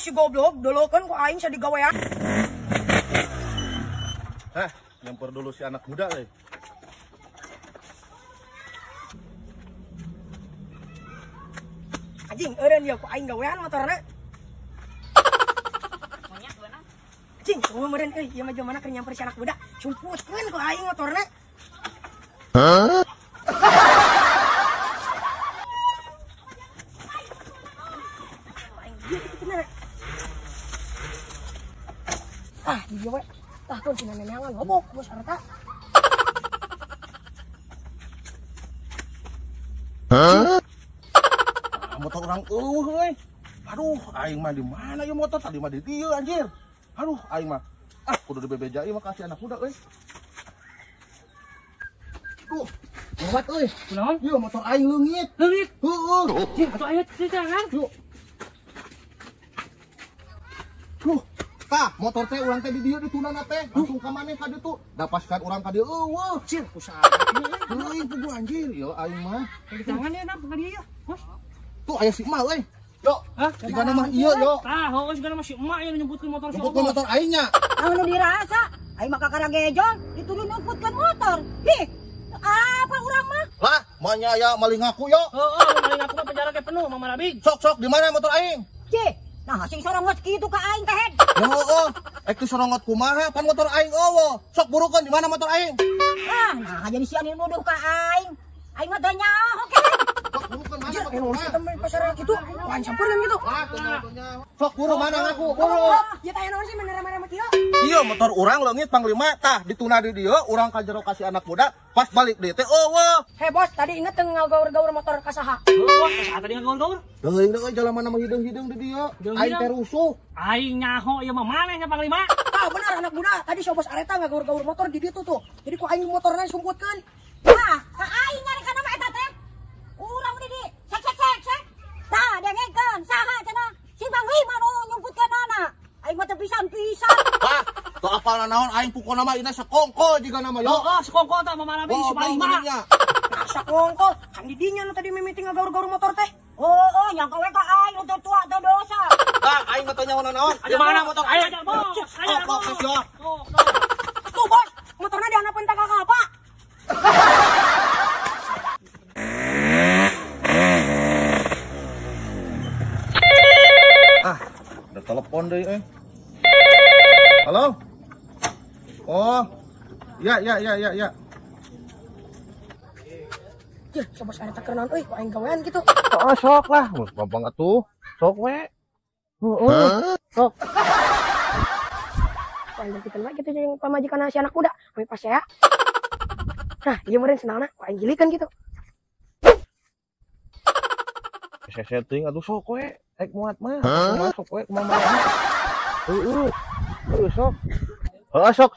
si goblok, dolokeun ku aing sadigawean. Hah, nyamper dulu si anak muda euy. Anjing, eureun ieu ku aing gawean motorna. Anjing, eueuh meureun euy, ieu mah jelema keur nyamper si anak muda. Sumputkeun ku aing motorna. Hah? Ah, di dieu we. Tah keun si neneangan lobok bos harta. Hah? Motor orang eueuh euy. Aduh, aing mah di mana ieu motor tadi mah di dieu anjir. Aduh, aing mah ah kudu dibebejai mah kasih anak muda euy. Duh, lewat euy. Kunaon? Ieu motor aing leungit. Leungit. Heueuh. Cing, atuh aya tangan. Yuk. Duh, tah motor teh urang teh di dieu ditunana teh. Langsung ka maneh ka ditu. Da paskan urang ka dieu eueuh. Cir, kusaha. Leuing puguh anjir, ieu aing mah. Di tangan ya nap ka dieu ya. Bos. Tuh aya si emak euy. Yo, jika nama ieu yo. Tah, heueuh jika nama si emak yang nyumputkeun motor si Nyumputkeun motor aing nya. Anu nu dirasa, aing mah kakara gejong dituduh nyumputkeun motor. Ih, apa urang mah? Lah, manya aya maling ngaku yo. Heeh, maling ngaku mah penjara ge penuh Mama Rabig. Sok sok di mana motor aing? Cih, nah sing sorongot kitu ka aing teh. Ya heueuh, ek teh sorongot kumaha pan motor aing eueuh. Sok burukeun di mana motor aing? Ah, nah jadi sia nu nuduh ka aing. Aing mah teu nyaho ke. Sok burukeun mana motor aing? Pasar kitu, wan sampeurkeun kitu. Sok buru mana ngaku, buru. Ya teh naon sih menerima mah kieu? Ieu motor urang leungit panglima tah dituna di dieu urang ka jero kasih anak muda pas balik deui teh eueuh. Hei bos, tadi inget teu ngagaur-gaur motor ka saha? Heueuh, ka saha tadi ngagaur-gaur? Teuing deui jalan mana mah hideung-hideung di dieu. Aing teh rusuh. Aing nyaho ieu mah maneh nya panglima. Tah bener anak muda, tadi si bos Areta ngagaur-gaur motor di ditu tuh. Jadi ku aing motorna sumputkeun. Tah, ka aing nyarikan nama eta teh. Urang di di sek sek sek sek. Tah dengekeun saha cenah? Si panglima nu nyumputkeunana. Aing mah teu pisan-pisan. Tah, teu apal naon aing pukona mah ieu sekongko jiga nama yo. Heeh, sekongko tah Mama Rabig si panglima. Nah, sekongko kan di dinya nu tadi mimiti ngagaur-gaur motor teh. Oh, yang kawe ka aing nu tua teu dosa. Tah, aing mah teu nyaho naon. Di mana motor aing? Bos. Tuh, bos, motorna dihandapeun tangga kalapa. Ah, ada telepon deh, eh. Halo? Oh, ya. Ya, coba sekarang tak kenaon euy, ku aing gawean gitu. Oh, sok lah, gampang atuh. Sok we. Heeh, sok. Ku aing gantikan wae gitu jeung pamajikan si anak muda, kami pas ya. Nah, ieu meureun senangna ku aing gilikeun gitu. Setting atuh sok we, ek muat mah. Sok we kumaha. Heeh. Heeh, sok. Heeh, sok.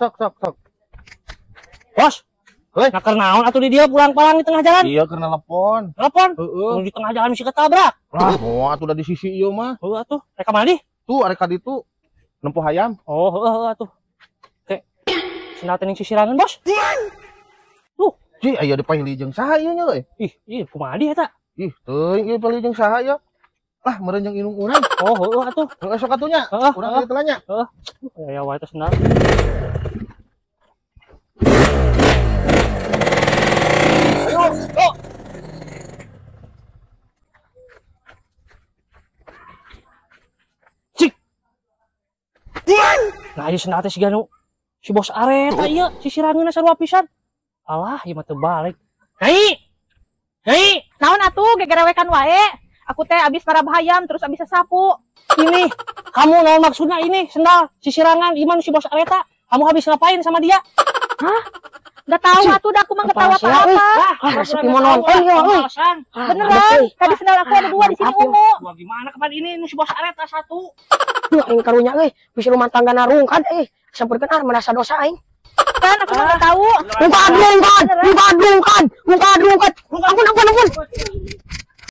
Bos, heuh, keur naon atuh di dieu pulang-palang di tengah jalan? Iya, keur nelpon. Telepon? Heeh. Di tengah jalan bisa ketabrak. Lah, moal atuh da di sisi ieu mah. Heuh atuh, rek ka mana di? Tuh arek ka ditu nempo hayam. Oh, heuh atuh. Ke sendal teh sisirangan, Bos. Duh, Ci, aya dipaili jeung saha ieu nya euy? Ih, ih kumaha di eta? Ih, teuing ieu paili jeung saha ieu? Lah, meureun jeung indung urang. Oh, heueuh atuh. Heueuh sok atuh nya. Urang ieu teh nya. Heeh. Aya wae teh sendal. Ayo, go. Cik. Nah, ieu sendal teh siga nu si bos Areta ieu sisirangeunna sarua pisan. Alah, ieu mah teu balik. Hei. Hei, naon atuh gegerawekan wae? Aku teh abis marab hayam terus abis sapu. Ini, kamu naon maksudnya ini sendal sisirangan iman si bos Areta. Kamu habis ngapain sama dia? Hah? Gak tahu atuh dah aku mah gak tahu apa-apa. Ah, resep mau nonton ya euy. Beneran, tadi sendal aku ada dua di sini ungu. Wah, gimana kapan ini nu si bos Areta satu. Duh, aing karunya euy, bisa rumah tangga narungkan euy. Sampeurkeun ah merasa dosa aing. Kan aku mah gak tahu. Rungkad. Ampun.